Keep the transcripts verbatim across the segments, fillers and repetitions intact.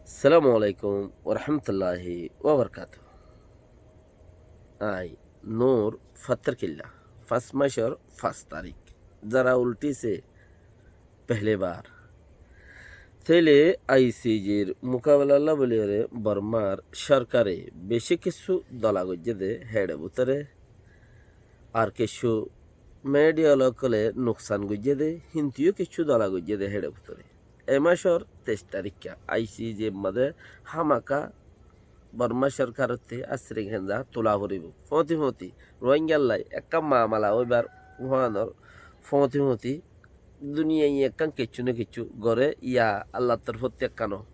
Assalamu alaikum warahmatulláhi wabarakátuhu. Añí Nur Fattar Killa, fañs macór fañs tarík, zara ulthíse pehle bar. Tóile I C J r mukabelalla buliyóre Bormar sorkare bicí kessú dola goijjé dé héçe bútore, ar kessú media ókkole nuksan goijjé dé, híntuyó kessú dola goijjé dé héçe bútore. E macór teic taríkka I C J r mazé hámaka Borma sorkarottú asring hénza tula foribó. Fóñti fóñti Rohingyallai ekkán mamala óibar uánor fóñti fóñti duniyai ekkán kessú né kessú goré, yá Allar torfóttu ekkán ó.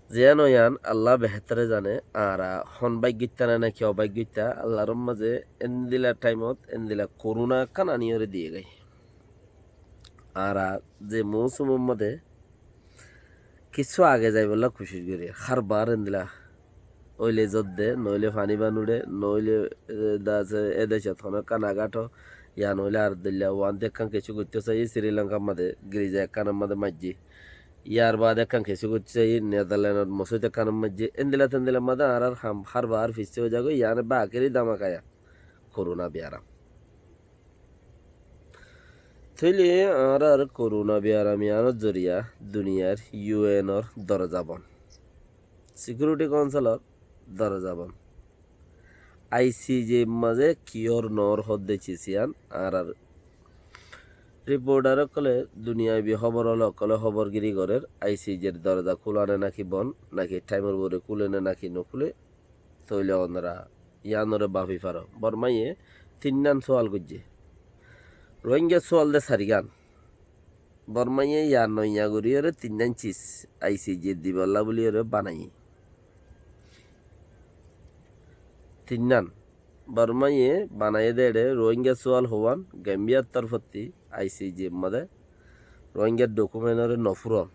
Ziyán ó yían Allah behétore zane, añára hon báiggoitta né náki obáiggoitta, Allar mazé endilla thaimot endilla koruna ekkán aniyóre diyé goi. Añára ze mousumor mazé kessú age zaibolla kucíc gorí, hár bar endilla óile zodde, noóile faní ban uçé, noóile, e, dase, e decót honó ekkán agáth ó, yá noóile ar dilla uánde ekkán kessú goittó saiyí, Sri Lankar mazé girza ekkánor mazé maijjé, yar baade ekkán kessú goittó saiyí, Netherlandot mosóit ekkánot maijjé, endilla tendilla mazé añárar ham hár bar fissé ói zagói, yíane bákeri dhámaka yían koruna biyaram. Tóile añárar koruna biyaram yíanor zoriya duniyar U N or doroza bon, Security Council or doroza bon. I C J r mazé kiyór noór hoódde cis yían añárar riporthar ókkole, duniyabi hóbor óla ókkole hóborgiri gorér, I C J r doroza kúla né náki bon, náki thaimor uore kúle né náki nokúle, tóile onora yíanoré bafi faro. Bormaye tinnán sual goijjé. Rohingya sual de sairgán. Bormaye yá noiya goríyoré tinnán cis I C J dibolla búliyoré banaiyé. Tinnán. Bormaye banaiyé dé eçé Rohingya sual hoán, Gambiyar torfóttu I C J r mazé Rohingyar dokumentoré nofúron.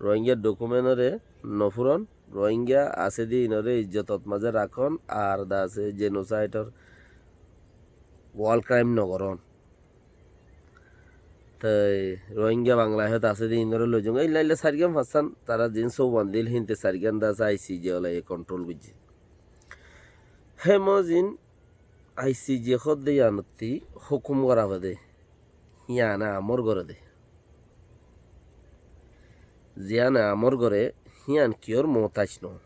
Rohingyar dokumentoré nofúron, Rohingya asé dé inoré ijjotot mazé rakón, ar dase jenosaidor war kraim nogoron. Toi Rohingya Bangladecót asé dé inoré loizon. Eilla eilla sairgán fañssán tará ziín sóuban dil hínte sairgán dase I C J olaye kontrol goijjé. Hé mozin I C J hoódde yíanottú hókum gorá fore dé, yíane amor goré dé. Ziyáne amor goré, hían kiyór mutáic noó.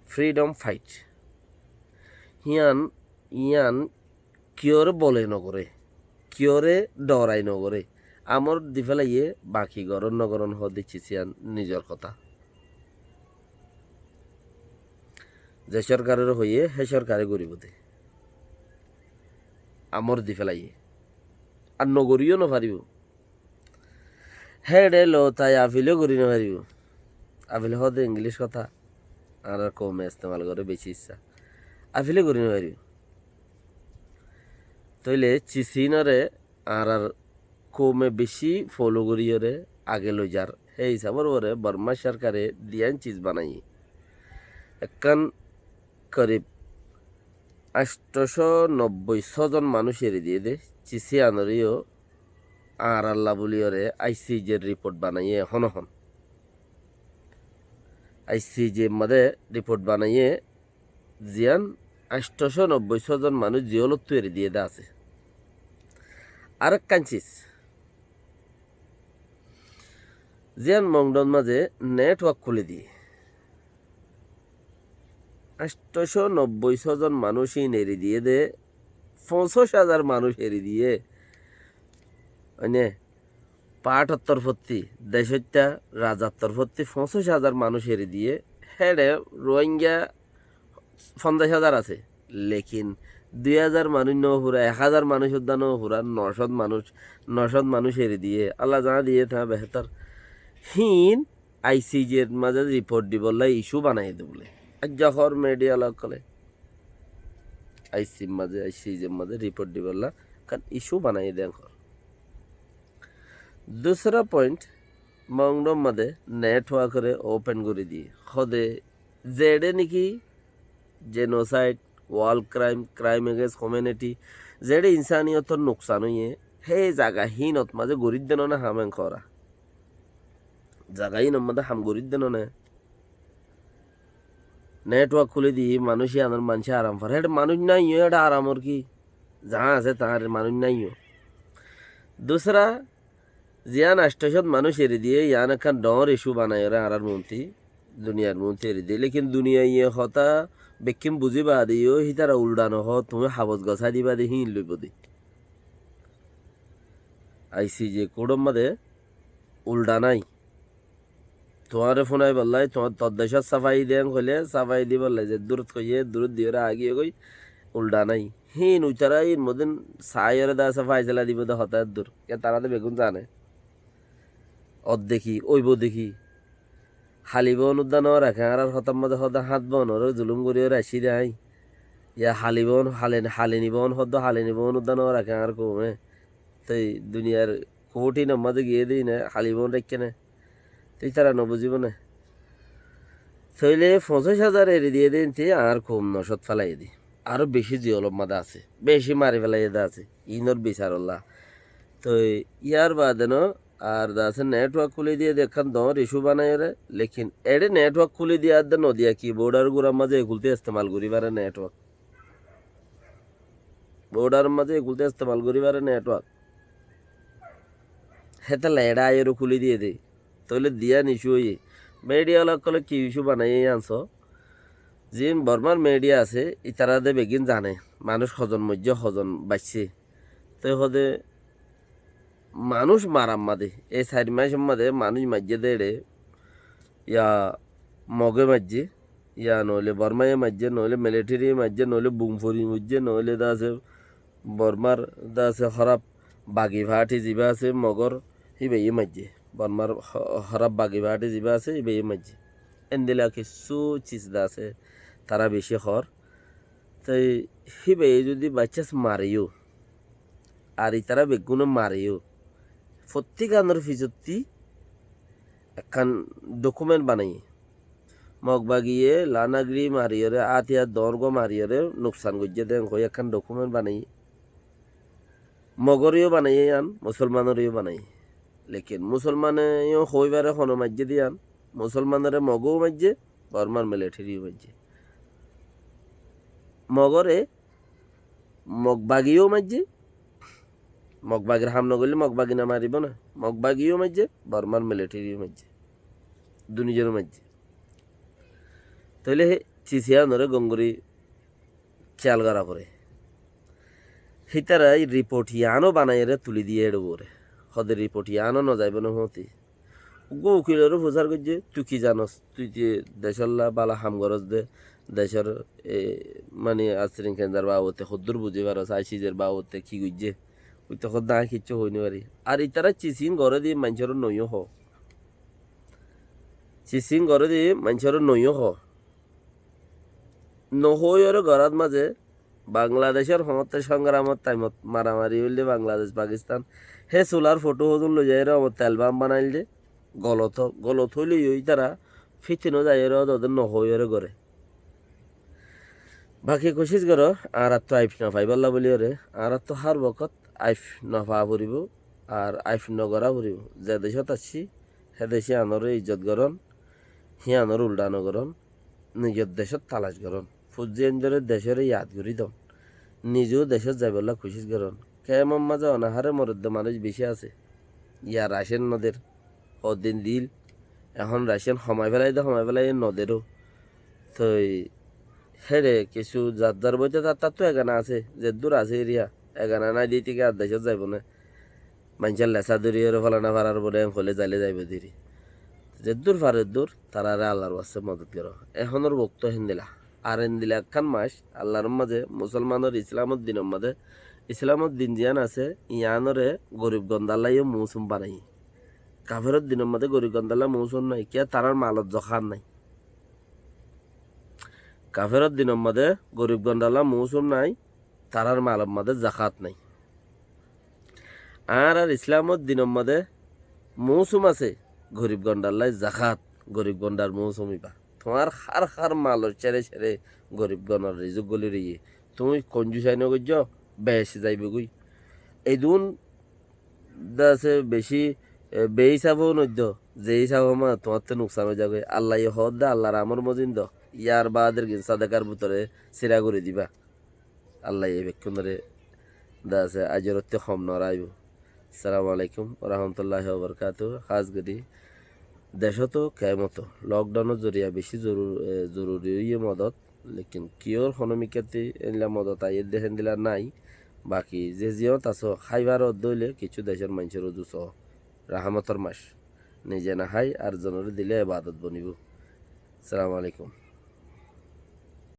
Freedom fight. Hían, yían kiyóre bole nogoré, kiyóre dhorai nogoré. Amor difélaiyé, baki goron nogoron hoódde cis yían nizor hotá. Ze sorkaroré hoiyé, hé sorkare goribó dé. Amor difélaiyé. Ar nogoríyo nofaribó. Héçe lotai afiló gorí nofaribó. Afil hoódde Inglic hotá. Añárar koume estemal goré beci issá. Afiló gorí nofaribó. Tóile cis inoré añárar koume bicí folo goríyoré age loizar. Hé isabor uore Borma sorkare diyán cis banaiyé. Ekkán korib añctocó nobboi sózon manúic eri diyé dé, cis yíanoréyo añáralla búliyoré I C J r riport banaiyé ehón ehón. I C J r mazé riport banaiyé ziyán añctocó nobboi sózon manúic ziyólottú eri diyé dé asé. Arekkán cis, ziyán Mongdor mazé network kúli diyé. Añctocó nobboi sózon manúic íin eri diyé dé, foñsíc házar manúic eri diyé. Óine, paáñtor torfóttu, decóitta razar torfóttu foñsíc házar manúic eri diyé. Héçe Rohingya fonzaic házar asé. Lekin dui házar manúic nofura, ek házar manúic uddá nofura, nocót manúic, nocót manúic eri diyé. Allah zañá diyé tañá behétor. Híin I C J r mazé riport dibolla icu banaiyé dé bóle. Aijja hoór media ókkole I C J r mazé, I C J r mazé riport dibolla ekkán icu banaiyé dé hoór. Dusra point, Mongdor mazé network ore open gorí diyé. Hoódde zeçé niki genocide, war crime, crime against humanity, zeçé insaniyotor nuksan óiye, hé zaga hínot mazé gorí dé noó né ham en gorá. Zaga inor modé ham gorí de no né. Network kúli di manúic iyanor maincé aram far. Héçe manúic nái yó, héçe aramor ki? Za asé tar manúic nái yó. Dusra, ziyan añctó cót manúic eri diye, iyan ekkán dhoóñr issue banaiyóre añárar muúnti, duniyar muúnti eri diye. Lekin duniyaiye hotá bekkín buzí baade yó, hítara uldha no hoó, tuñí habos gosái diba de híin loibo de. ICJ kouçor modé uldha nái. Tuáñre fúnaibolla, tuáñr tor decót sáfai deén hoilé, sáfai dibolla, ze durot hoiyé, durot diyóre agiyé goi, uldha nái. Híin uitará híin modin saáiyore de asé faisala dibo de hotá eddur. Ke tará de beggún zane. Oddeki, óibo deki. Hali boón udda no raké, añárar hotár modé hoó de hát boónoré zulum goríyore aiccí de aññí. Ya hali boón, hali, halini boón hoó de, halini boón udda no raké añár koume. Toi duniyar kouthínor modé giyé de ine hali boón raikké né. Te ítara no buzíbo né? Tóile foñsíc házar eri diyé de ínte añár koum nocót félaiye de. Aró bicí ziyolor modé asé, bicí mari félaiye de asé. Inor bisarolla. Toi yar baade no ar de asé network kúli diyé de ekkán dhoóñr issue banaiyóre, lekin eçé network kúli diyé de no diya ki border gúrar mazé ekulté estemal gorí fare network. Border mazé ekulté estemal gorí fare network. Hétolla eçé aiyóre kúli diyé de. Tóile diyan issue óiye. Media ola ókkole ki issue banaiye yián só. Ziín Bormar media asé, itará de beggín zane. Manúic hozon moijjé, hozon baiccé. Toi hoó de manúic marar mazé, ei sair maicor mazé manúic maijjé de eçé, ya Moge maijjé, ya noóile Bormaye maijjé, noóile militariye maijjé, noóile Bumfori maijjé, noóile de asé Bormar de asé hóraf bagi fathi ziba asé Mogor, híbaye maijjé. Bormar hó-, hóraf bagi fathi ziba asé, híbaye maijjé. Endilla kissú cis de asé, tará bicí hoór. Toi híbaye zodi baiccas mare yó, ar itará beggúne mare yó, fottíkanor fisottí ekkán document banaiyé. Mog bagiye lanagiri mariyóre, átiyar dóñr gúa mariyóre nuksan goijjé de enkoi ekkán document banaiyé. Mogoré yó banaiyé yián, musolmanoré yó banaiyé. Lekin musolmane yó hoi fare hone maijjé de yián, musolmanoré Mogó maijjé, Bormar militari yó maijjé. Mogoré Mog bagi yó maijjé, Mog bagir ham no goille Mog bagi no maribó né, Mog bagi yó maijjé, Bormar militari yó maijjé, dunizone maijjé. Tóile hé cis yiánoré gom gorí kéyal gorá foré. Hítara ei riport yiáno banaiyóre tuli diyé eçé uore. Hode riport yiáno no zaibó né hoóñti. Uggúa ukiloré fusár goijjé, tui ki zanos? Tui de decólla bála ham gorós de, decór, e, mani, asrin kenzar babote hoddúr buzí faros, ICJ r babote ki goijjé? Ui to hoó de aññí kiccú hoi no fari. Ar itará cis iín goré de maincóre noiyó hoó. Cis iín goré de maincóre noiyó hoó. No hoóiyoré gorát mazé Bangladecór hoóñtte sóngramor taimot maramari óilde Bangladec Pakistan, hé sulár fothó hozun loizaiyóre omotte elbam banailde, golot, golot óile yó ítara fítin ói zaiyóre ódode no hoóiyoré goré. Baki kucíc goró, añárattú aif no faibálla bóliyoré, añárattú hár bokót aif no faa foribóu, ar aif no gorá foribóu. Ze decót aiccí, hé dec yíanoré izzot gorón, híanoré uldha no gorón. Nizor decót talac gorón. Fuain dóre decóre yad gorí don. Nize yó decót zaibolla kucíc gorón. Kemor mazé onaháre moredde manúic bicí asé. Ya racén no der. Hoddin diíl. Ehón racén homai félai de, homai félai no der ó. Toi héçe kissú zar zar boite tar tar tó egana asé. Zeddúr asé eriya. Egana nái de ítarar decót zaibo né. Maincór lesá dóriyoré fálana farar bóle en hoilé zailé zaibou deri. Zeddúr faro eddúr taráre Allar waste modot goró. Ehónor bokto héndila. Ar héndila ekkán mac Allar mazé musolmanor Islamor dinor mazé, Islamor din ziyán asé, yiánoré gorib gondalla yó muúsum banaiyé. Kaferor dinor mazé gorib gondalla muúsum nái, kiyá tarár malot zakát nái. Kaferor dinor mazé gorib gondalla muúsum nái, tarár malor mazé zakát nái. Añárar Islamor dinor mazé muúsum asé, gorib gondallá zakát, gorib gondar muúsum ibá. Tuáñr hár hár malor cére cére gorib gondar rizuk goli roiyé. Tuñí konjusai no goijjó, bec zaibogói. Edún de asé beci E, behisab ó noiddo, ze hisab ó ma tuáñtte nuksan ói zagói. Allaye hoódde Allar amor mozin do, yar bader gin sadakar bútore sira gorí diba. Allaye bekkúnore de asé ajorotte hom no raibó. Assalamu alaikum wa rahmatullahi wa barakatuhu. Hás gorí decót ó kemot ó lockdown or zoriya beci zorur-, e, zoruri óiye modot. Lekin kiyór hono mikkátti endilla modot aiyér de héndilla nái. Baki ze ziyót asó háibar ódde óile kissú decór maincór uzu soó. Rahámotor mac. Nize no hái ar zonoré dile ebadot bonibó. Assalamu alaikum.